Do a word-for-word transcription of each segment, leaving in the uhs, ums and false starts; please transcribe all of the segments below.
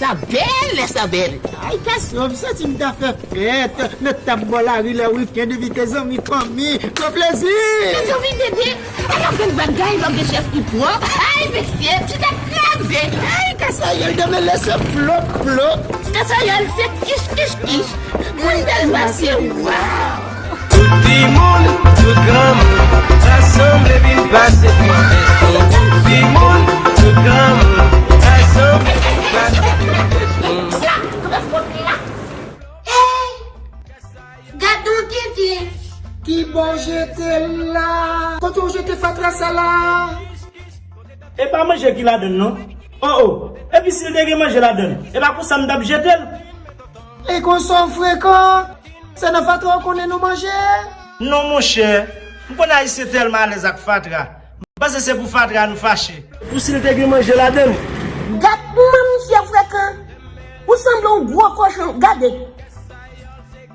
Sa bèl, lè sa bèl. Ay, Kasyon, m santi m ta fè fèt. Nan tab bò lari lè wikenn, envite zanmi, fanmi, pran plezi. Mezanmi, Dede, al ap jwenn bagay lòt de chèf ki pwòp. Ay, mesye, ti tèt kraze. Ay, Kasayòl, demen lè se plop, plop. Kasayòl, se kich, kich, kich. Moun bèl pase, waw. Tout timoun, tout granmoun, rasanble vin pase pou fèt nou. Tout timoun, tout granmoun, rasanble vin pase pou fèt nou. Ey! Gad on tenten! Kibò w jete l la? Kote w jete fatra sa la? E pa manje ki ladann non. O o, epi si l te gen manje ladann, e pa konsa m t ap jete l. E konsa w frekan? Se nan fatra w konnen nou manje? Non monchè, m konnen Ayisyen tèlman alèz ak fatra. M panse se pou fatra nou fache. Pou si l te gen manje ladann. Gad kòman misye frekan. Ou sanble yon gwo kochon, gade.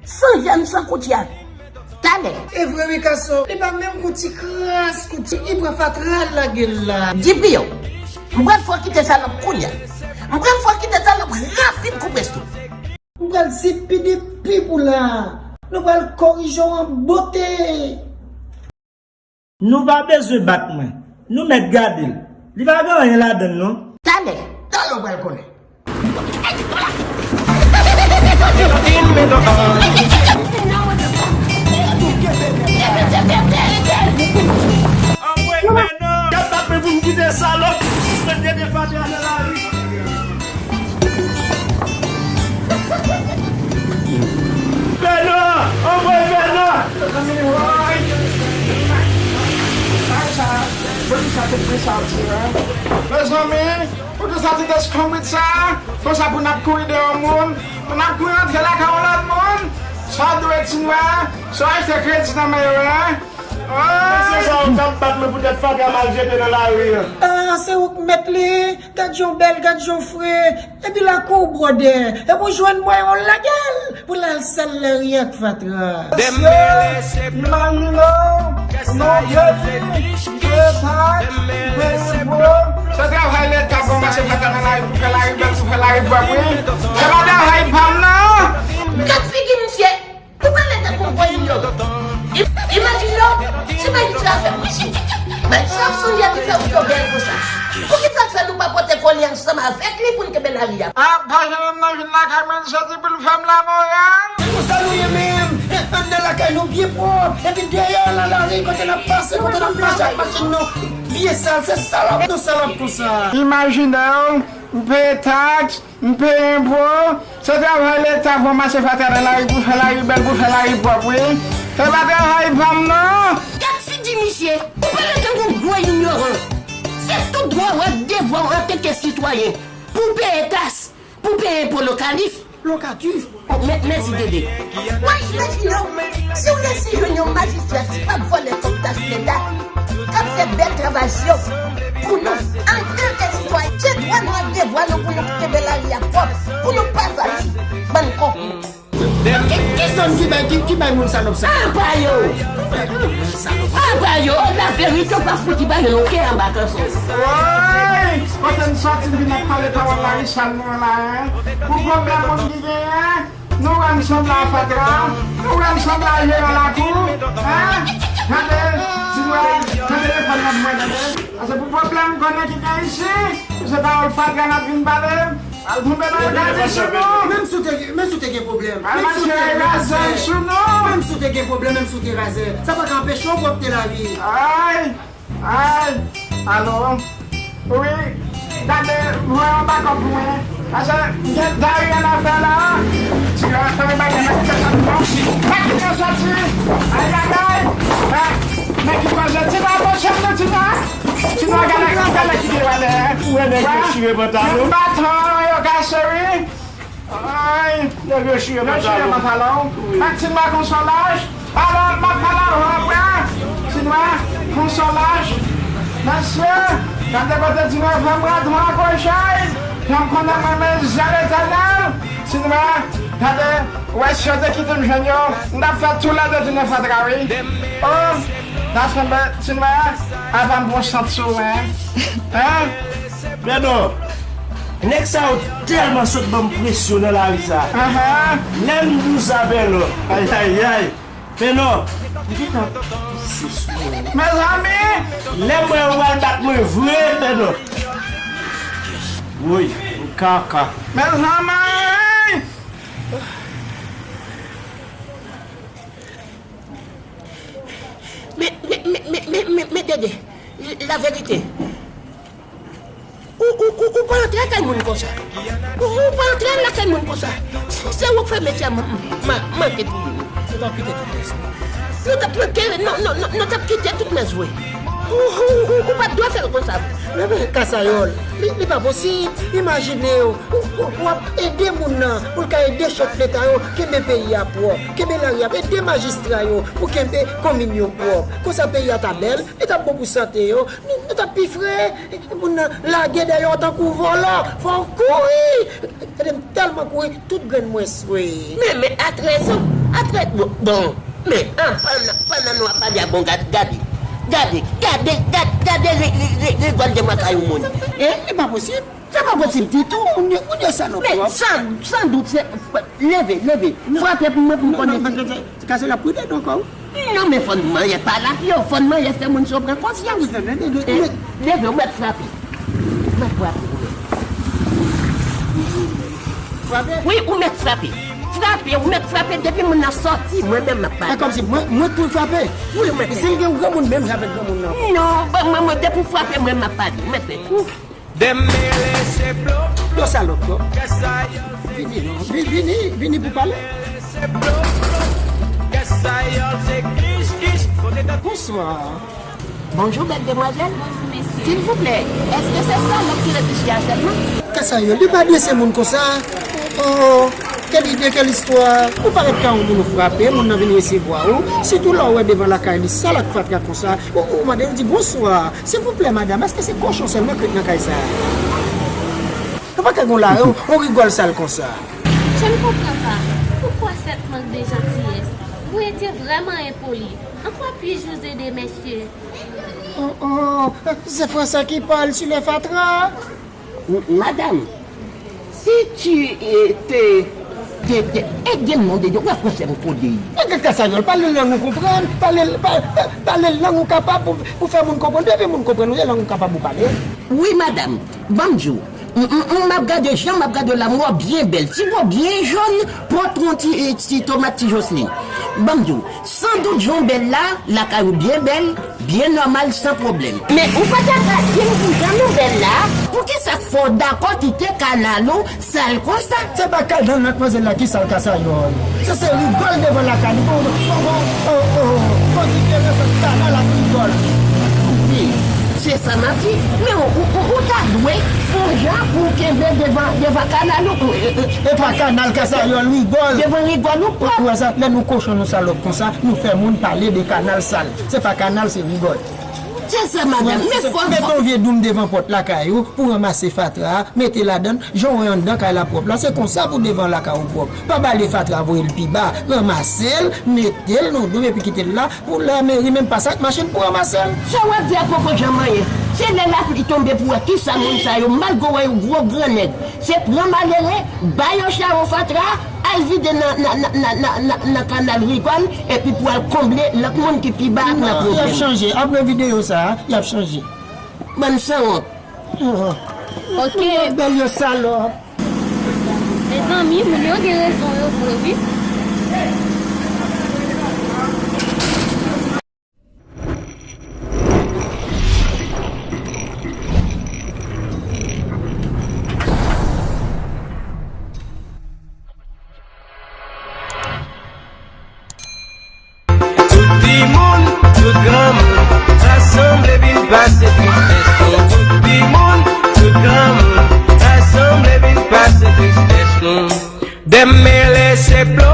San jèm, san koutya. Talè. E vre wi Kasyon, li pa menm gon ti kras koutya, li pran fatra l lage l la. Dipriyo, m pral fè w kite salòp kounye a. M pral fè w kite salòp rapid kou presto. M pral zipidipi pou la. Nou pral korije w an bote. Nou pa bezwen bat mwen. Nou mèt gade l. Li pa gen anyen ladann non. Talè, talè w pral konnen. Anmwey Bènò! Gad bat mwen pou m kite salòp! Mwen te defante a nan lari. Bènò! Anmwey Bènò! Mezanmi, woy! Ay sa, bandi sa te pran sa ti, hein? Mezanmi, poukisa ti eskonbrit sa? Konsa pou n ap kouri dèyè yon moun, pou n ap kouri antre lakay yon lòt moun? Sa w dwe Ti Nwè, sa w achte kredi nan men yo, hein? Mesye sa yo k ap bat mwen poutèt fatra m al jete nan lari a. Ah, se ou k mèt li. Gad jan w bèl, gad jan w fre. Epi lakou w bwòdè. Epi w jwenn mwen, w lage l pou l al sal lari ak fatra. Mesye, imajine w, nou vye li, m peye taks, m peye enpo. Se travay Leta pou ranmase fatra nan lari, pou fè lari bèl, pou fè lari pwòp, wi. Se pa travay pa m, non. Gad figi misye. Ou pale tankou yon gwo inyoran. Im-, imajine w, se Magistrat a fè w manje. Magistrat sonje a ki fè wout yo bèl konsa. Poukisa fè nou pa pote kole ansanm avèk li pou n kenbe lari a? Ah, pa janm nan vin lakay mwen, li soti pou l fè m lamorè. Se konsa nou ye menm. Ann nan lakay nou byen pwòp. Epi dèyè nan lari kote n ap pase, kote n ap mache ak machin nou byen sal. Se salòp, nou salòp konsa. Imajine w, m peye taks, m peye enpo, se travay Leta pou ranmase fatra nan lari, pou fè lari bèl, pou fè lari pwòp, wi. Se pa travay pa m, non. Gad figi misye, ou pale tankou gwo inyoran. Se tout dwa w ak devwa w antanke sitwayen pou w peye taks, pou w peye enpo lokatif. Lokatif? Mè-, mèsi, Dede. Wè, imajine w, si w resi jwenn yon majistra ki p ap vòlè kòb taks Leta, k ap fè bèl travay yo pou nou, antanke sitwayen, se dwa nou ak devwa nou pou nou kenbe lari a pwòp, pou nou pa sali, bann kon. Ki, ki zòn ki bay, ki, ki bay moun salòp sa? Apa yo! Apa yo! Laverite, w pa fouti ba yo yon kè anba kanson. Woy! Kote n sòti, n vin ap pale pawòl lari sal nou an la, en? Pou pwoblèm moun ki genyen, nou wè m sanble a fatra, nou wè m sanble a jeran lakou, en? Tande, Ti Nwè, tande telefòn nan pou mwen, tande. Paske pou pwoblèm konnen ki gen isi, se pawòl fatra n ap vin pale, al tonbe nan gade sou nou. Menm si w te, menm si w te gen pwoblèm, al mache razè sou nou. Menm si w te gen pwoblèm, menm si w te razè, sa pa ka anpeche w pwòpte lari. Ay! Ay, alo. Wi, gade, voye yon bakòp pou mwen. Paske gen Darian afè la. Ti yo ap fè bagay nan kè sa nou pran. Pa kite sòti. Ay, ay, ay. Men, men ki koze, ti pa atensyon nou, ti pa. Ti pa gade, gade ki gen valè. Ou wè nèg yo chire pantalon. Menm baton yo kase, wi. Ay, nèg yo chire pantalon. Mèt Ti Nwè konsolaj. Alò, m ap pale avè w apre. Ti Nwè konsolaj. Mesye, gade kote Ti Nwè fè m bra dwat an kwochèy. Jan m konnen mwen menm zè Letènèl. Ti Nwè, gade, wè si yo te kite m jwenn yo, m t ap fè toulède tounen fatra, wi. O, ta sanble, Ti Nwè, apa m pran sant sou ou, en? En? Bènò. Nèg sa yo tèlman sot ban m presyon nan lari sa. Lè m di w sa, Pènò. Ayayay. Pènò, m gentan pise sou mwen. Mezanmi! Lè m wè yo pral bat mwen vre, Pènò. Woy, m kaka. Mezanmi! Men, men, men, Dede, laverite. Ou, ou, ou, ou pa antre lakay moun konsa. Ou, ou pa antre lakay moun konsa. Se, se ou k fè mesye a man-, man-, manke pou nou. Nou t ap kite tout mès. Nou t ap manke, nou, nou, nou, nou t ap kite tout mès vre. Ou, ou, ou, ou pa t dwe fè l konsa. Men, men, Kasayòl, li, li pa posib. Imajine w, ou, ou, w ap ede moun nan pou l ka ede chèf leta yo kenbe peyi a pwòp, kenbe lari a, ede majistra yo pou kenbe komin yo pwòp. Konsa peyi a ta bèl, li t ap bon pou sante yo, nou, nou t ap pi fre. Moun nan lage dèyè w tankou vòlò, fò w kouri. Gade m tèlman kouri, tout grenn mwen swe. Men, men, a trèz an, a trèz, bon, bon, men, an, pandan, pandan nou ap pale a, bon, gad-, gade, gade, gade, gade, gade ri-, ri-, ri-, rigòl devan kay yon moun. E, e pa posib, se pa posib ditou, moun yo, moun yo salòp twòp. Men, san, san dout, se, leve, leve, frape pou mwen, pou m konnen. Kase la pride donk, wi. Non, men fò n manyen pale ak yo, fò n manyen fè moun sa yo pran konsyans. Leve, ou mèt frape. Ou mèt frape, ou mèt. Frape? Wi, ou mèt frape. Frape, ou mèt frape depi moun nan sòti, mwen menm m ap pale. E kòmsi mwen, mwen k pou frape? Wi, ou mèt. Si l gen granmoun menm, jan avèk granmoun nan. Non, bon, mwen, mwen, depi w frape, mwen m ap pale. Ou mèt fè sa. Yo salòp, yo. Vini, non. Vi-, vini, vini pou pale. Bonswa. Bonjou, bèl demwazèl. Bonjou, mesye. Silvouplè, èske se salòp ki ret ichi a sèlman? Kasayòl, li pa adrese moun konsa. Oh, oh, oh. Quelle idée, quelle histoire. Ou parèt ka yon moun ou frape, moun nan vin resevwa ou. Sitou lè w wè devan lakay li sal ak fatra konsa. Ou, ou mande, ou di, "Bonswa, silvouplè, madam, èske se kochon sèlman k ret nan kay sa a?" Nou pa ka gon lari, on, on rigòl sal konsa. Je ne comprends pas. Pourquoi cette manque de gentillesse? Vous étiez vraiment impoli. En quoi puis-je vous aider, messieurs? Oh, oh, c'est français qui parle sur les fatras. M-, madam, si tu, eh, te, te, te, ede m non de Dye, wè fransè m kode. Mwen gen Kasayòl, pale lang ou konprann, pale, pa-, pa-, pale lang ou kapab pou, pou fè moun konprann. Depi moun konprann ou, se lang ou kapab ou pale. Wi, madam, ban m di w, m, m, m, m ap gade jan m ap gade w la, m wè w byen bèl, ti po byen jòn, po tron ti, eh, ti tomat ti Joslin. Ban m di w, san dout jan w bèl la, lakay ou byen bèl, byen nòmal, san pwoblèm. Men ou pa ta ka di m pou jan nou bèl la, poukisa fò w dakò kite kanal ou sal konsa? Se pa kanal matmwazèl la ki sal, Kasayòl. Se, se rigòl devan lakay li. Bon, bon, bon, oh, oh, oh. Konsidere se kanal ak rigòl. Wi, se sa m ap di. Men ou, ou, ou, ou ta dwe fè yon jan pou w kenbe devan, devan kanal ou, ou, e, e, e pa kanal, Kasayòl, rigòl. Devan rigòl ou pwòp. Ou wè sa, lè nou kochon, nou salòp konsa, nou fè moun pale de kanal sal. Se pa kanal, se rigòl. Se sa, madanm, men fò. Mete yon vye doum devan pòt lakay ou pou ranmase fatra a, mete ladan l, jan w wè anndan kay la pwòp la, se konsa pou devan lakay ou pwòp. Pa bale fatra, voye l pi ba, ranmase l, mete l nan doum epi kite l la, pou lameri menm pase ak machin pou ranmase l. Sa w ap di a poko janm anyen. Se lè lapli tonbe pou w wè kisa moun sa yo, malgre w wè yo gwo grannèg. Se pran malere, ba yo chawon fatra, al vide nan, nan, nan, nan, nan, nan, nan kanal rigòl, epi pou al konble lòt moun ki pi ba ak nan pwoblèm. Y ap chanje. Apre videyo sa a, y ap chanje. Bann sanwont. Ok. Bèl yo salòp. Mezanmi, moun yo gen rezon yo vre, wi. Tout timoun, tout granmoun, rasanble vin pase tristès nou. Tout timoun, tout granmoun, rasanble vin pase tristès nou. Dèmele se plo,